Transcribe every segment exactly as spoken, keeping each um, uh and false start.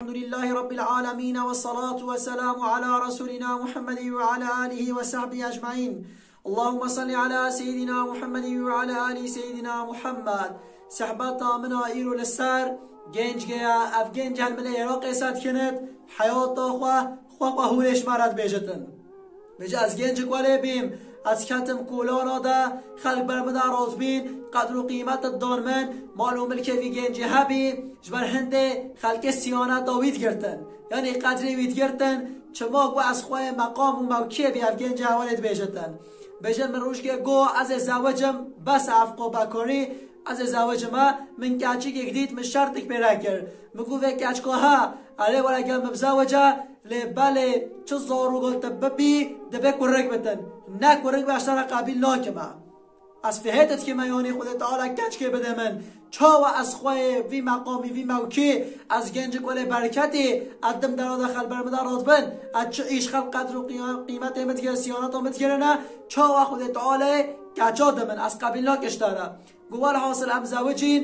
الحمد لله رب العالمين، والصلاة والسلام على رسولنا محمد وعلى آله وصحبه أجمعين. اللهم صل على سيدنا محمد وعلى آل سيدنا محمد. Sehbeta min a îro li ser genc geya, ev genc her milê Iraqê ser dikinit, heyata xwe, xwe xwe hûrê ji me re dibêjitin. Bêje ez gencik welê bîm, ez ketim kolana de, xelk ber min de razbîn, qedr û qîmet didan min, mal û milkê vî gencî hebî, ji ber hindê xelkê siyaneta wî digirtin. Yanî qedrê wî digirtin, çima ku ez xweyê meqam û mewkiyê bî ev gencî hevalê dibêjitin. Bêje min rojkê got ez ê zewicim, bes ev qobekorî, ez ê zewicim e, min keçikek dît, min şertik pê re kir. Min got vê keçika he, erê were gel min bizewice, lê belê çi zarok tu bibî, dibe kurik bitin. Ne kurik be, ez te re qebîl nakime. Ez fihêt dikime, yanî Xwedê Teala keçkê bide min. Çawa ez xweyê vî meqamî, vî mewkî, ez gencik welê bereketî, ez dim dera de xelk ber min de radibin, ez çi îş xelk qedr û qîya-, qîmetê min digire, siyaneta min digirine, çawa Xwedê Teala keça di min, ez qebîl nake ji te re. Got welhasil em zewicîn,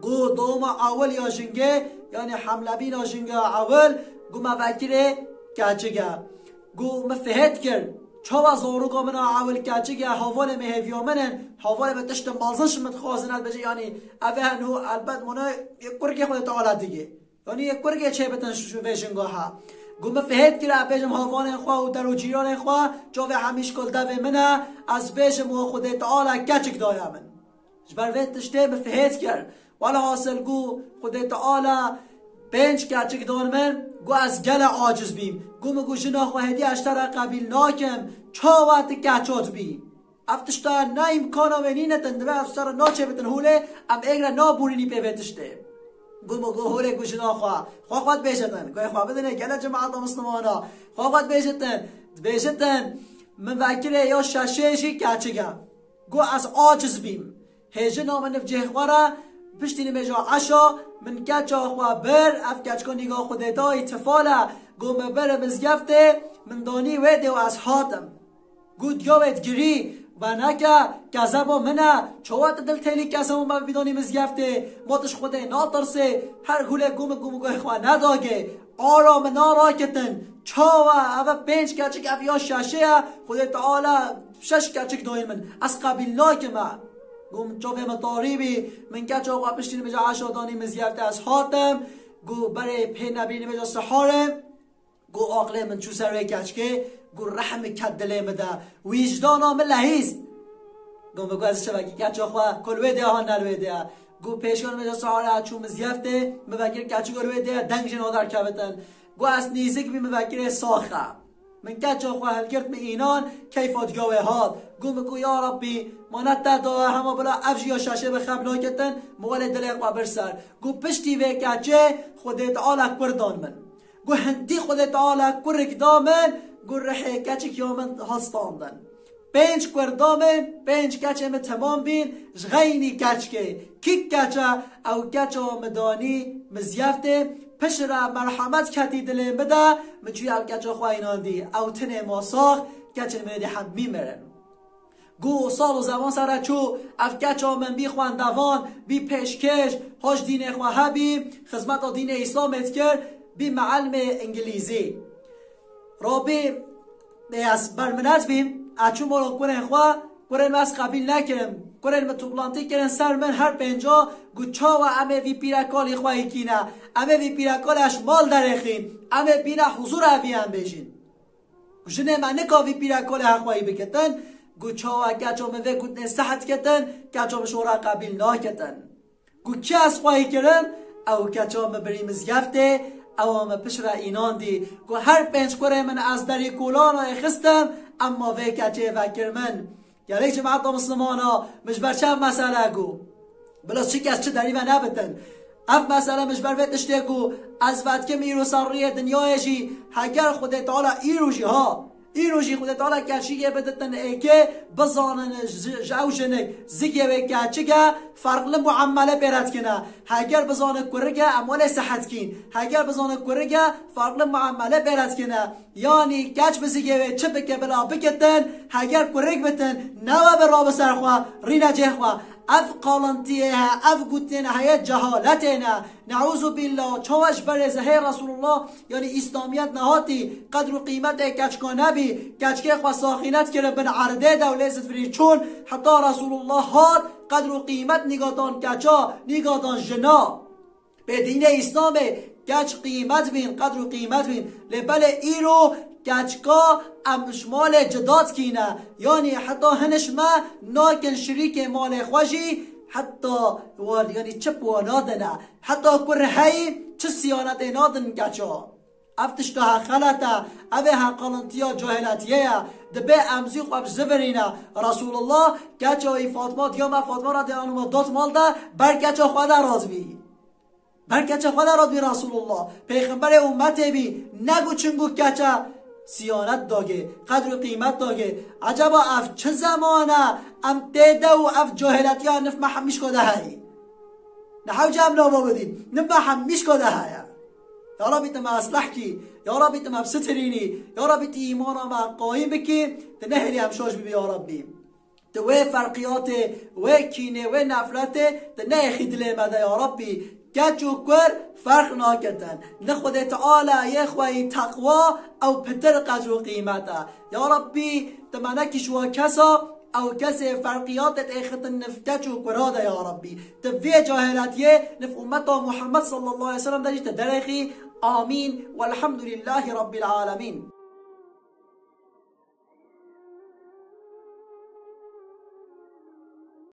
got doma ewil ya jingê, yanî hemlebîna jinga ewil, got me vekirê keçik e. Got min fihêt kir, çawa zaroka min a ewil keçik e, havalê min hêviya min in, havalê min tiştin mezin ji min dixwazin, ez bêjim, yanî ev ê heno elbet mana yê kurikê Xwedê Teala digê. Yanî yê kurikê çê bitin ji vê jinga he. Got min fihêt kir, ez bêjim havalên xwe û der û cîranên xwe, çavê hemî ji kol devê min e, ez bêjim wa Xwedê Teala keçik daye min. Ji ber vê tiştê min fihêt kir. Welhasil got Xwedê Teala pênc keçik dan min, got ez gele aciz bîm. Got min got jina xwe hêdî ez ji te re qebîl nakim, çawa tu keça dibî? Ev tişta ne îmkana wê nîne, din dibe ev ji te re naçêbitin holê, em êk re naborînî pê vê tiştê. Got min got holê got jina xwe, xwe xwe dibêjitin, guhê xwe bidinê gele cemaeta Mislimana, xwe xwe dibêjitin, dibêjitin, min vekirê ya şeşê jî keçik e. Got ez aciz bîm. Hêjina min nifcê xwe re, piştî nimêja eşa, min keça xwe bir, ev keçka nîga Xwedê dayî tifal e, got min bir mizgeftê, min danî wê dê û ez hatim. Got diya wê digirî, veneke, kezeba min e, çawa tu dil têlî kezeba me bidanî mizgeftê, ma tu ji Xwedê natirsê, her gulê got min, got min guhê xwe nedagê, ara min naraketin, çawa eve pênc keçik ev ya şeşê ye, Xwedê Teala şeş keçik dayîn min, ez qebîl nakime. Got min çavê min tarî bî, min keça xwe piştî nimêja eşa danî mizgeftê ez hatim, got berê pê nebî nimêja siharê, got aqilê min çû ser wê keçikê, got rehmik ket dilê min de, wîjdana min lehîst. Got min got ez şevekî keça xwe ku li wê dê ya, ne li wê dê ya. Got pêşiya nimêja siharê ez çûm mizgeftê, min vekir keçik li wê dê ya, deng jê naderkevitin. Got ez nêzik bîm, min vekirê sax e. Min keça xwe hilgirt, min înan, keyfa diya wê hat. Got min got ya Rabbî, ma ne te daye hema bila ev jî ya şeşê bi xeb naketin, min welê dilê xwe bir ser. Got piştî vê keçê Xwedê Teala kur dan min. Got hindî Xwedê Teala kurik da min, got rihê keçik ya min hat standin. Pênc kur da min, pênc keçê min temam bîn, ji xeynî keçikê. Kîk keç e, ew keça min danî mizgeftê, piştre merhemet ketî dilê min de, min çûyî ew keça xwe înandî. Ew tinê ma sax, keçên min êdî hemî mirin. Got sal û zeman ser re çû, ev keça min bî xwendevan, bî pêşkêş, haş dînê xwe hebî, xizmeta dînê Îslamê dikir, bî meelimê îngilîzî. Rabî, ez berminet bîm, ez çûm mala kurên xwe, kurên min ez qebîl nekirim. Kurên min toplantî kirin ser min her pênca, got çawa em ê vî pîrekalî xwe hîkîne, em ê vî pîrekalê ji mal derêxîn, em ê bîne huzûr evî em bêjîn. Jinê me nika vî pîrekalê her xweyî bikitin, got çawa keça min vê gotinê sehet kitin, keça min ji we re qebîl nakitin. Got kî ez xweyî kirim, ew keça min birî mizgeftê, ewa min piştre înandî. Got her pênc kurê min ez derî kolana ê xistim, emma vê keçê vekir min. Gelek cemaeta Mislimana, min ji ber çi ev mesele got? Bila çi kes çi derî ve nebitin. Ev mesele min ji ber vê tiştê got, ez vedikim îro ser rûyê dinyayê jî, heger Xwedê Teala îro jî ha, îro jî Xwedê Teala keçikê biditin êkê, bizanin ji, ji ew jinik, zikê wê keçik e, ferqli muamele pê re dikine. Heger bizanin kurik e, em welê sehet kîn. Heger bizanin kurik e, ferqli muamele pê re dikine. Yanî keç bi zikê wê çi bike bila bikitin, heger kurik bitin, newe bi rabi ser xwe, rîne cê xwe. Ev qalintiyê he, ev gotên heye cehaletê ne. Neûzubillah, çawa ji berê zehê Resulullah, yanî Îslamiyet nehatî, qedr û qîmetê keçika nebî, keçikê xwe saxînet kiribin erdê de û lê zidvirî çûn, heta Resulullah hat, qedr û qîmet nîgatan keça, nîgatan jina. Pê dînê Îslamê keç qîmet bîn, qedr û qîmet bîn. Lê belê îro keçika em ji malê cida dikîne. Yanî heta hin ji me nakin şirîkê malê xwe jî, heta war, yanî çi bi wan nadine. Heta kur heyî çi siyanetê nadin keça. Ev tişta he xelet e, ev ê he qalintiya cahiletiye ye. Dibê em zî xwe bi zivirîne. Resulullah keça wî Fatma, diya me Fatma radiyallahu anha dot mal de ber keça xwe de razbî. Ber keça xwe de radbî Resulullah. Pêxemberê ummetê bî, ne ku çingu keça siyanet dagê, qedr û qîmet dagê. Eceba ev çi zeman e? Em tê de û ev cahiletiya nif me hemîşka de heyî. Ne hewce em nava bidîn, nif me hemîşka de heye. Ya Rabbi, tu me esleh kî, ya Rabbi, tu me bisitirînî, ya Rabbi, tu îmana me qayîm bikî, tu nehêlî em şaş bibî, ya Rabbi. Tu wê ferqiyatê, wê kînê, wê nefretê, tu neyêxî dilê me de ya Rabbî. Keç û kur ferq naketin. Li Xwedê Teala yê xwe yî teqwa ew pitir qedr û qîmet e. Ya Rabbî, tu me nekî ji wa kesa, ew kesê ferqiyatê têxitin nif keç û kura de ya Rabbî. Tu vê cahiletiyê nif ummeta Muhammed sallallahu aleyhi ve sellem de jî tu derêxî. Amîn. Welhamdulillahî Rabbil alemîn.